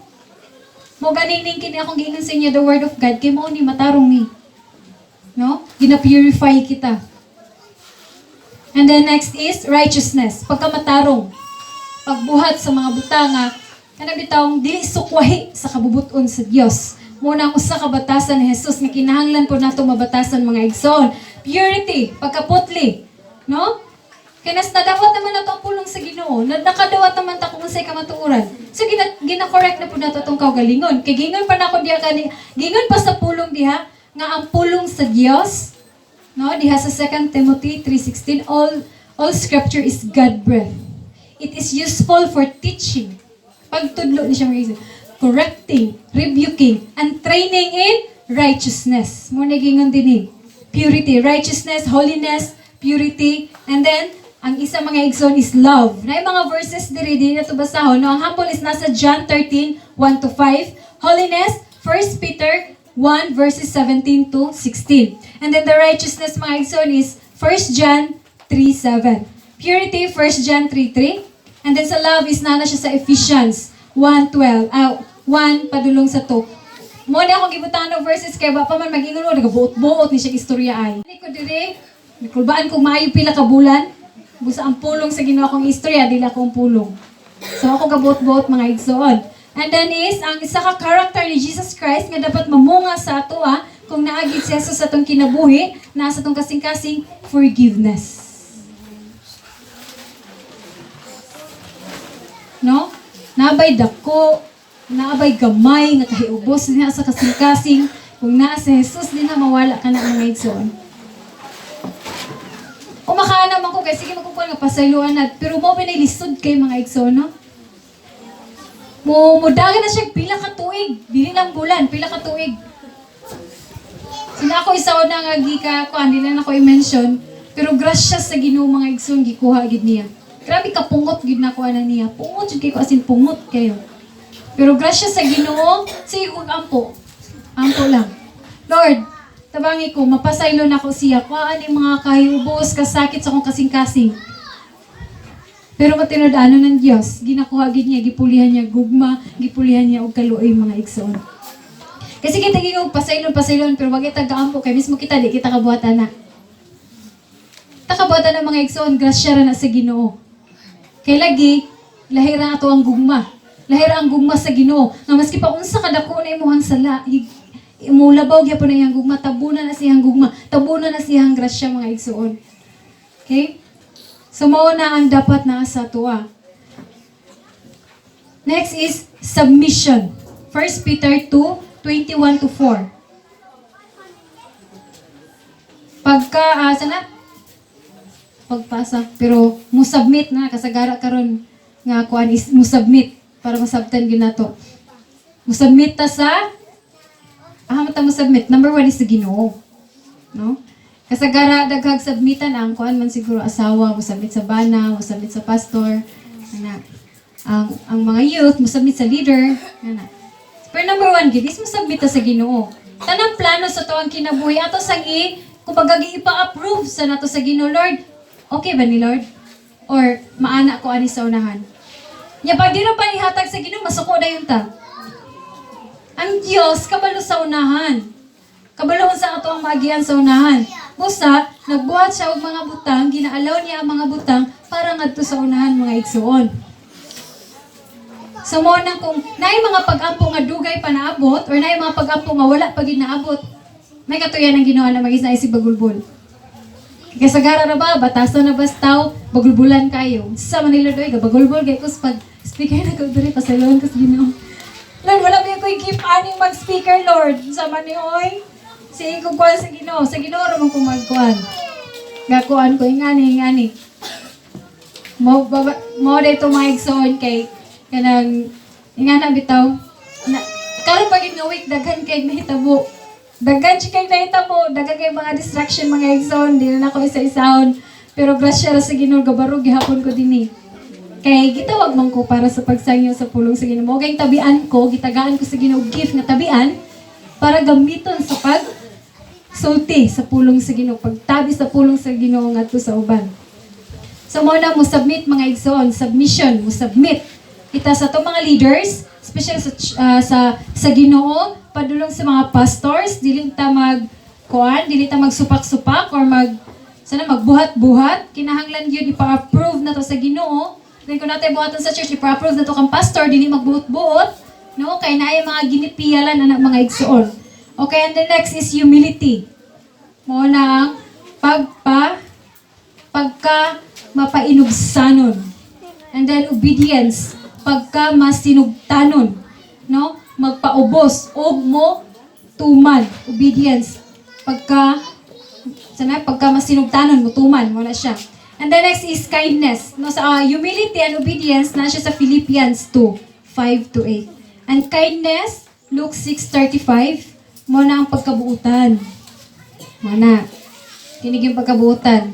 Mo ganing ning kini akong giingon sa inyo, the word of God, kay mao ni matarong ni. No? Gina-purify kita. And then next is righteousness, pagkamatarong. Pagbuhat sa mga butang nga kanang bitawng dili sukwahi sa kabubuton sa Dios. Muna ang usa ka batasan ni Jesus nga kinahanglan po nato mabatasan, mga igsoon. Purity, pagkaputli, no? Kay nas nadawat naman nato ang pulong sa Ginoo. Na nakadawat naman ta kung unsay kamatuoran. So gina-correct na po nato tong kaugalingon. Kay gingon pa nako diha kani, gingon pa sa pulong diha nga ang pulong sa Dios, no, diha sa 2 Timothy 3:16, all scripture is God breath. It is useful for teaching. Pagtudlo ni siya, mga igsoon. Correcting, rebuking, and training in righteousness. Mo na gingon dinhi. Purity, righteousness, holiness, purity, and then ang isa, mga igsoon, is love. Na yung mga verses diri, di na to basahon. No, ang humble is nasa John 13, 1 to 5. Holiness, 1 Peter 1 verses 17 to 16. And then the righteousness, mga igsoon, is 1 John 3, 7. Purity, 1 John 3, 3. And then sa love is nana siya sa Ephesians 1, 12. Ah, 1 padulong sa 2. Mo na akong gibutan og verses kay ba pa man mag-ingon mo nagabuot-buot ni siya istorya ay. Ni ko diri, nikulbaan kong maayo pila ka bulan. Busa ang pulong sa Ginoo akong istorya, dili akong pulong. So ako gabuot-buot, mga igsoon. And then is ang isa ka character ni Jesus Christ nga dapat mamunga sa ato kung naagid si Jesus sa atong kinabuhi, naa sa atong kasing-kasing, forgiveness. No? Nabay dako, naabay gamay nga kahiubos niya sa kasing-kasing, kung naa si Jesus din na mawala ka na, mga igsoon. O makaana man ko kay sige magkukuan nga pasayloan na, pero mo binay lisod kay, mga igsoon, no? Mo mudagan na siya pila ka tuig, dili lang bulan, pila ka tuig. Sina ako isa na nga gika kuan, dili na ako i-mention, pero grasya sa Ginoo, mga igsoon, gikuha gid niya. Grabe ka pungot gid na ko ana niya. Pungot jud kay ko, as in pungot kayo. Pero grasya sa Ginoo, sige kog ampo. Ampo lang. "Lord, tabangi ko, mapasaylo na ko siya. Kuhaan ni mga kahiubos, kasakit sa akong kasing-kasing." Pero matinod ano ng Dios, ginakuha gid niya, gipulihan niya gugma, gipulihan niya og kaluoy, mga igsoon. Kasi kita gingong pasaylon, pasaylon, pero wag kita gaampo kay mismo kita di kita kabuhatan na. Ta kabuhatan ng mga igsoon, grasya ra na sa Ginoo. Kay lagi, lahira ato ang gugma. Lahira ang gugma sa Ginoo. Nga maski pa unsa kadako na imong sala, mulabaw gyapon na iyang gugma, tabunan na siyang gugma, tabunan na siyang grasya, mga igsoon. Okay? So mao na ang dapat naa sa atoa. Next is submission. 1 Peter 2, 21 to 4. Pagka, sana? Pagpasa. Pero, mo-submit na, kasagara karon nga kuan is mo-submit para masabtan gyud nato. Mo-submit ta sa ah. ta mo submit? Number one is sa Ginoo. No? Kasagara daghag submitan ang kuan man siguro, asawa, mo submit sa bana, mo submit sa pastor, ana. Ang mga youth mo submit sa leader, ana. Pero number one gid is mo submit ta sa Ginoo. Tanang plano sa atoang kinabuhi ato sang i kumbaga ipa-approve sa nato sa Ginoo. Lord, okay ba ni, Lord? Or maana ko ani sa unahan? Nya pag di ra pa ihatag sa Ginoo, masuko na yun ta. Ang Diyos kabalo sa unahan. Kabalo sa ato ang maagian sa unahan. Busa, nagbuhat siya og mga butang, ginaalaw niya ang mga butang para ngadto sa unahan, mga igsuon. So mo nang kung naay mga pag-ampo nga dugay pa naabot or naay mga pag-ampo nga wala pa gid naabot, may katuyan ang Ginoo na mag-isa ay si bagulbol. Kasagara na ba, batasan na ba taw, bagulbulan kayo. Sa Manila doy, gabagulbol kay kus pag speaker na ko diri, pasayloan ko sa Ginoo. Lord, wala ba ko'y gift aning mag-speaker, Lord? Sa man ni oy. Sige ko kuan sa Ginoo, sa Ginoo ra man ko magkuan. Gakuan ko ingani ingani. Mo baba, mo dito mga igsoon kay kanang ingana bitaw. Na, karon pag nga week, daghan kay nahitabo. Daghan siya kay nahitabo, daghan kay mga distraction, mga igsoon, di na nako isa-isahon. Pero grasya ra sa Ginoo, gabaro gihapon ko dinhi. Kay gitawag man ko para sa pagsangyo sa pulong sa Ginoo. Mo kay tabian ko, gitagaan ko sa Ginoo gift nga tabian para gamiton sa pag sulti sa pulong sa Ginoo, pagtabi sa pulong sa Ginoo ngadto sa uban. So mo na mo submit, mga igsoon, submission, mo submit kita sa atong mga leaders, especially sa Ginoo, padulong sa mga pastors, dili ta mag kuan, dili ta magsupak-supak or mag sana magbuhat-buhat, kinahanglan yun ipa-approve na to sa Ginoo. Then kung natay buhaton sa church, ipa-approve na to kang pastor, dili magbuot-buot, no? Kay naay mga ginipiyalan ana, mga igsoon. Okay, and the next is humility. Mo na ang pagka mapainubsanon. And then obedience, pagka masinugtanon, no? Magpaubos og mo tuman, obedience. Pagka sana pagka masinugtanon mo tuman, mo na siya. And the next is kindness. No, sa humility and obedience na siya sa Philippians 2:5 to 8. And kindness, Luke 6:35, mo na ang pagkabuutan. Mo na. Kinig yung pagkabuutan.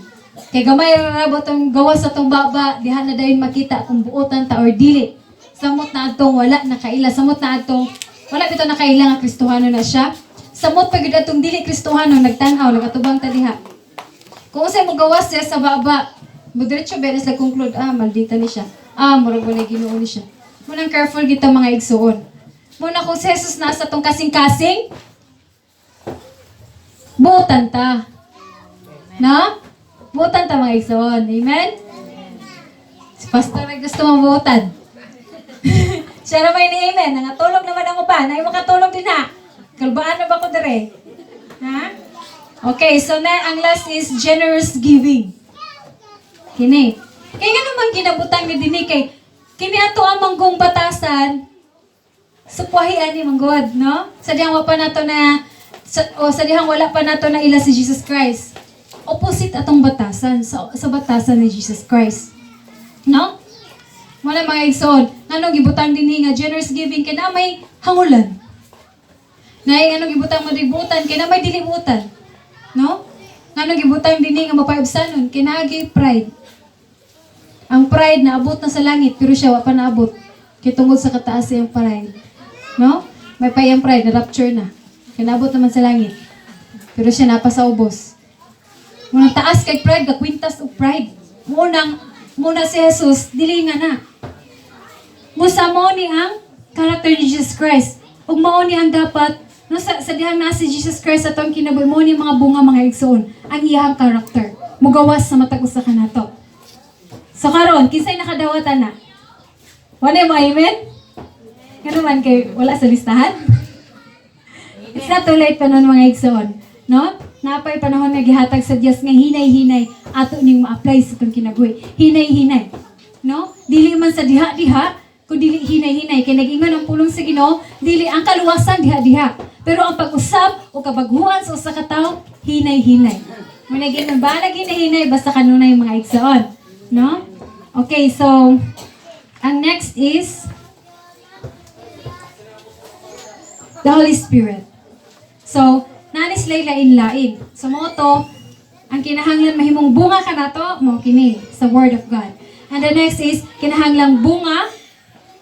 Kay gamay ra ba tong gawas sa tong baba, diha na dayon makita kung buotan ta or dili. Samot na atong wala nakaila, samot na atong wala bitaw nakaila nga Kristohano na siya. Samot pa gyud atong dili Kristohano nagtan-aw, nagatubang ta diha. Kung unsay mo gawas siya sa baba, mo diretso ba sila conclude, "Ah, maldita ni siya. Ah, murag walay Ginoo ni siya." Munang careful kita, mga igsuon. Muna kung si Jesus nasa tong kasing-kasing, buotan ta. Na? Buotan ta, mga igsoon. Amen? Si Pastor ay gusto mong buotan. Siya na may ni amen. Nangatulog naman ang uban. Ay makatulog din ha. Kalbaan na ba ko dire? Ha? Okay, so na ang last is generous giving. Kini. Kaya nga naman ginabutang ni dinhi kay kini ato ang manggong batasan, supwahi ani manggod, no? Sa dihang wa pa nato na sa, o sa dihang wala pa nato na ila si Jesus Christ. Opposite atong batasan sa batasan ni Jesus Christ. No? Wala, mga igsoon, nganong gibutang dinhi nga generous giving kay na may hangulan. Nay anong gibutang madributan kay na may dilibutan. No? Nganong gibutang dinhi nga mapaibsanon kay naagi pride. Ang pride naabot na sa langit pero siya wa pa naabot. Kay tungod sa kataas iyang pride. No? May pa iyang pride na rapture na. Kay naabot naman sa langit. Pero siya napa sa ubos. Munang taas kay pride, gakwintas og pride. Munang muna si Jesus dili nga na. Musa mo ni ang character ni Jesus Christ. Ug mao ni ang dapat no sa dihang naa si Jesus Christ sa atong kinabuhi, mo ni mga bunga, mga igsoon, ang iyang character. Mugawas sa matag usa kanato. So karon, kinsay nakadawat ana? Wala mo amen? Ngano man kay wala sa listahan? It's not too late pa nun, mga igsoon. No? Napay panahon nga gihatag sa Dios nga hinay-hinay ato ning ma-apply sa atong kinabuhi. Hinay-hinay. No? Dili man sa diha-diha, kun dili hinay-hinay kay nag-ingon ang pulong sa Ginoo, dili ang kaluwasan diha-diha. Pero ang pag-usab o kabaghuan sa usa ka tawo, hinay-hinay. Mo nag-ingon ba hinay-hinay basta kanunay, mga igsoon. No? Okay, so ang next is the Holy Spirit. So, naa ni sila lain-lain. So, mao to, ang kinahanglan mahimong bunga kanato, mao kini sa Word of God. And the next is, kinahanglang bunga,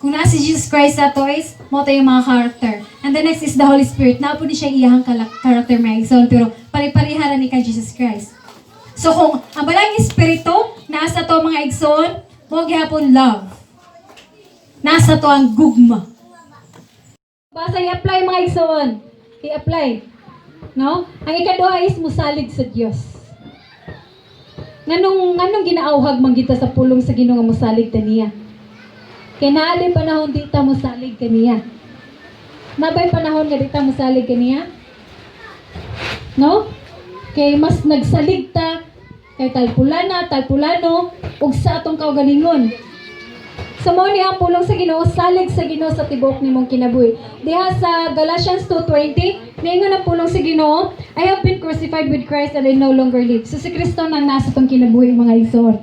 kung naa si Jesus Christ sa ato is, mao to yung mga character. And the next is the Holy Spirit. Naa pod ni siya iyahang character, mga igsoon, pero pare-pareha ra ni kay Jesus Christ. So kung ang Balaang Espiritu naa sa ato, mga igsoon, mao gihapon love. Naa sa ato ang gugma. Basta i-apply, mga igsoon. I-apply. No? Ang ikaduha is musalig sa Dios. Nganong ginaauhag man kita sa pulong sa Ginoo nga mosalig ta niya? Kay naa diay panahon di ta mosalig kaniya. Naa bay panahon nga di ta mosalig kaniya? No? Kay mas nagsalig ta kay talpulana, talpulano ug sa atong kaugalingon. Sa mao ni ang pulong sa Ginoo, salig sa Ginoo sa tibuok nimong kinabuhi. Diha sa Galatians 2:20, niingon ang pulong sa Ginoo, "I have been crucified with Christ and I no longer live." So si Kristo nang naa sa atong kinabuhi, mga igsoon.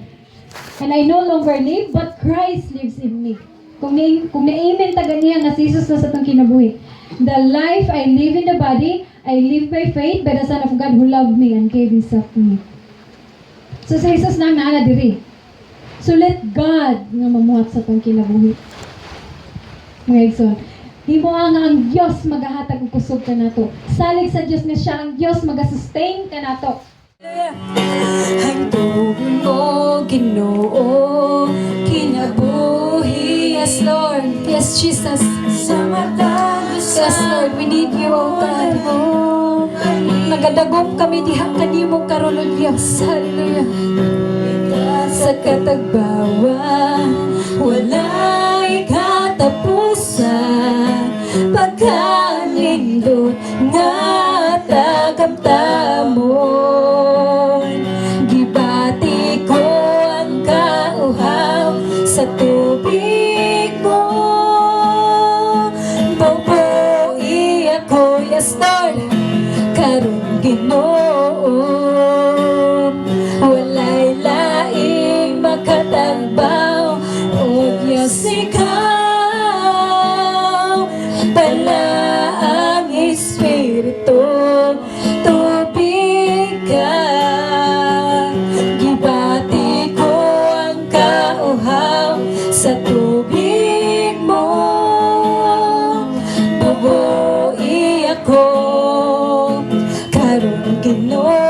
"And I no longer live, but Christ lives in me." Kung ni-amen ta ganiya nga si Jesus naa sa atong kinabuhi. "The life I live in the body, I live by faith by the Son of God who loved me and gave Himself to me." So si Jesus nang naa na diri. So let God nga mamuhat sa atong kinabuhi. Mga igsoon, himo ang Dios magahatag og kusog kanato. Salig sa Dios nga siya ang Dios maga-sustain kanato. Ang tugon mo, Ginoo, kinabuhi. Yes, Lord. Yes, Jesus. Sa matag Yes, Lord. We need you, O God. Nagadagom kami diha kanimo karon, O Dios. Hallelujah. Sa katagbawan, walay katapusan, pagkanindot nga tagamtamon. Gibati ko ang kauhaw sa tubig mo. Bubuhi ako, yes, Lord, karon, Ginoo. Walay laing makatagbaw, O Diyos, ikaw Balaang Espiritu, tubig ka. Gibati ko ang kauhaw sa tubig mo. Bubuhi ako karon, Ginoo.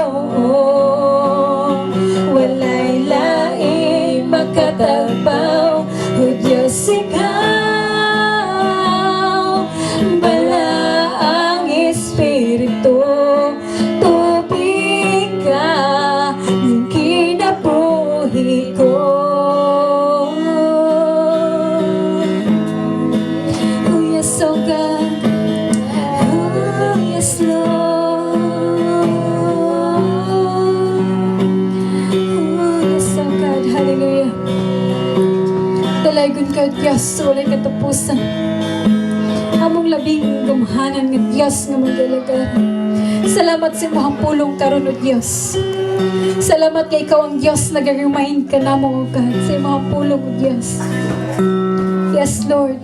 Walay laing makatagbaw, O Diyos, ikaw Balaang Espiritu, tubig ka ng kinabuhi ko. Oh yes, oh God. Oh yes, Lord. Oh yes, oh God. Hallelujah. Dalaygon ka, Diyos, walay katapusan. Among labing gamhanan nga Diyos nga mag-alagad. Salamat sa imong pulong karon, O Diyos. Salamat kay ikaw ang Diyos, nag-remind ka namo, O God, sa imong pulong, O Diyos. Yes, Lord.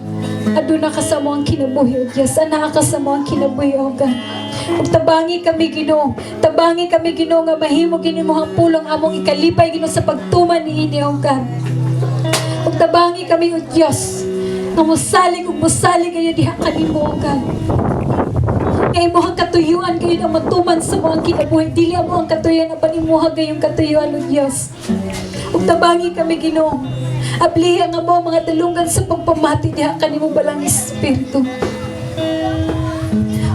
Aduna ka sa among kinabuhi, O Diyos. Anaa ka sa among kinabuhi, O God. Ug tabangi kami, Ginoo. Tabangi kami, Ginoo, nga mahimo gini mo ang pulong among ikalipay, Ginoo, sa pagtuman niini, O God. Ug tabangi kami, O Diyos, nga mosalig ug mosalig kayo diha kanimo, O God. Nga imong katuyuan kayo ang matuman sa among kinabuhi. Dili amo ang katuyuan, apan imuha gayong katuyuan, O Diyos. Ug tabangi kami, Ginoo. Abliha nga mo ang mga dalunggan sa pagpamati diha kanimo, Balaang Espiritu.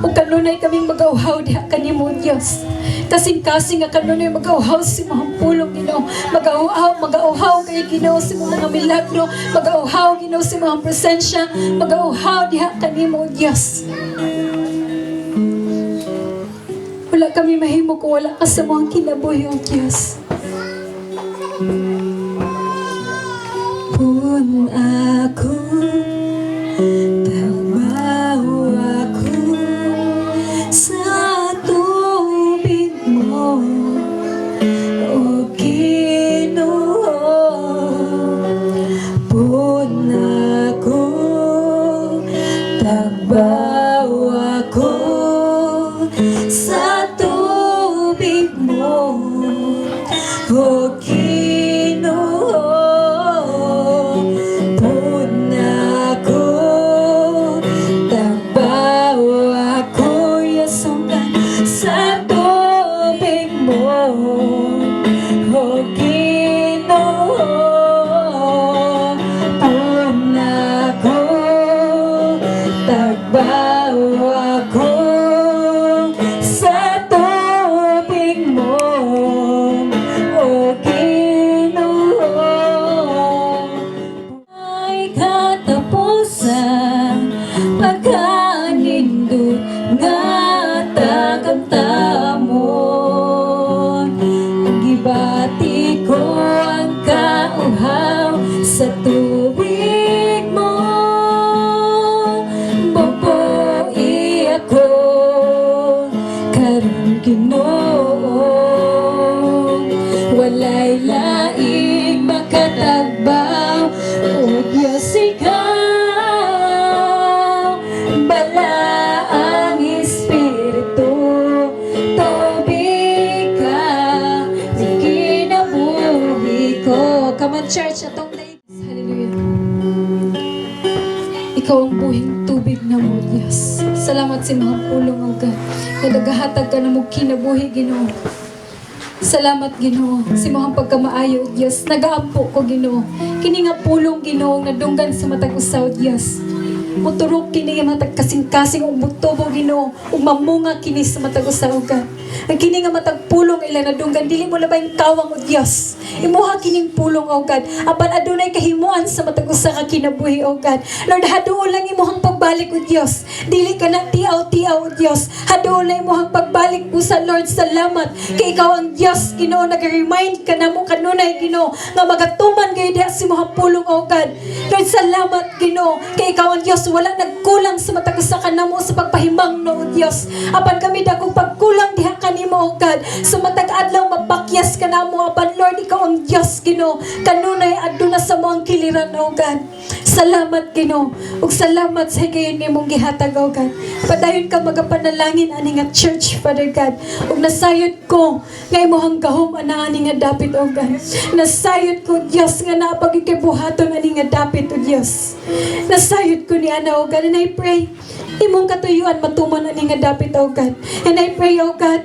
Ug kanunay kaming magauhaw diha kanimo, Diyos. Kasing-kasing nga kanunay magauhaw sa imong pulong, Ginoo. Magauhaw, magauhaw kay Ginoo sa imong mga milagro, magauhaw, Ginoo, sa imong presensya, magauhaw diha kanimo, Diyos. Wala kami mahimo kung wala ka sa among kinabuhi, O Diyos. Pun ako, tagbaw ako sa tubig mo, O Ginoo. Pun ako, tagbaw ako. Katamtamon. Gibati ko ang kauhaw sa tubig mo. Boboi ako karon, Ginoo. Walay laing makatagbaw, O Diyos, ikaw Balaang Espiritu. Tubig ka, kinabuhi ko. Come on, church, atong day. Hallelujah. Ikaw ang buhing tubig namo, Diyos. Salamat sa imong pulong, O God. Nga nagahatag ka namo kinabuhi, Ginoo. Salamat, Ginoo, sa imong pagkamaayo, Diyos. Nagaampo ko, Ginoo. Kini nga pulong, Ginoo, nga dunggan sa matag usa, O Diyos. Muturok kini nga matag kasing-kasing ug mutubo, Ginoo, ug mamunga kini sa matag usa, O God. Ang kini nga matag pulong ila nadunggan, dili mo labay kawang, O Dios. Imuha kining pulong, O God. Apan adunay kahimuan sa matag usa ka kinabuhi, O God. Lord, haduol lang imuhang pagbalik, O Dios. Dili ka na tiaw-tiaw, O Dios. Haduol lang imuhang pagbalik busa, Lord. Salamat kay ikaw ang Dios, Ginoo, nag-remind ka namo kanunay, Ginoo, nga magatuman gayud diha sa imong pulong, O God. Lord, salamat, Ginoo, kay ikaw ang Dios, wala nagkulang sa matag usa ka namo sa pagpahimang no, O Dios. Apan kami dakong pagkulang diha kanimo, O God. Sa matag adlaw mapakyas ka namo, apan Lord, ikaw ang Dios, Ginoo. Kanunay aduna sa amo ang kiliran, O God. Salamat, Ginoo. Ug salamat sa higayon nimong gihatag, O God. Padayon ka magapanalangin ani nga church, Father God. Ug nasayod ko nga imong gahom ana ani nga dapit, O God. Nasayod ko, Dios, nga naa pa gyud buhaton ani nga dapit, O Dios. Nasayod ko ni ana, O God, and I pray imong katuyuan matuman ani nga dapit, O God. And I pray, O God,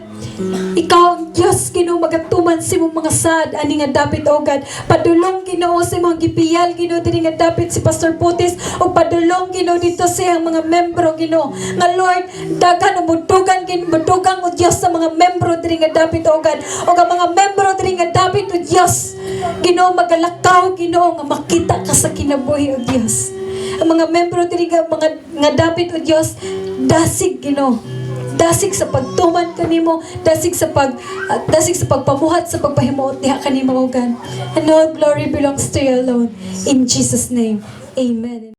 ikaw ang Diyos, Ginoo, magatuman sa imong mga sad ani nga dapit, O God. Padulong, Ginoo, sa imong gipiyal, Ginoo, diri nga dapit si Pastor Putis o padulong, Ginoo, dito sa iyang mga membro, Ginoo. Nga Lord, daghan o mudugan Ginoo, mudugang o Diyos sa mga membro diri nga dapit, O God. O ang mga membro diri nga dapit, O Diyos, Ginoo, magalakaw, Ginoo, nga makita ka sa kinabuhi, O Diyos. Ang mga membro diri nga mga nga dapit, O Diyos, dasig, Ginoo, dasig sa pagtuman kanimo, dasig sa pagpamuhat, sa pagpahimuot diha kanimo, O God. And all glory belongs to you alone. In Jesus' name. Amen.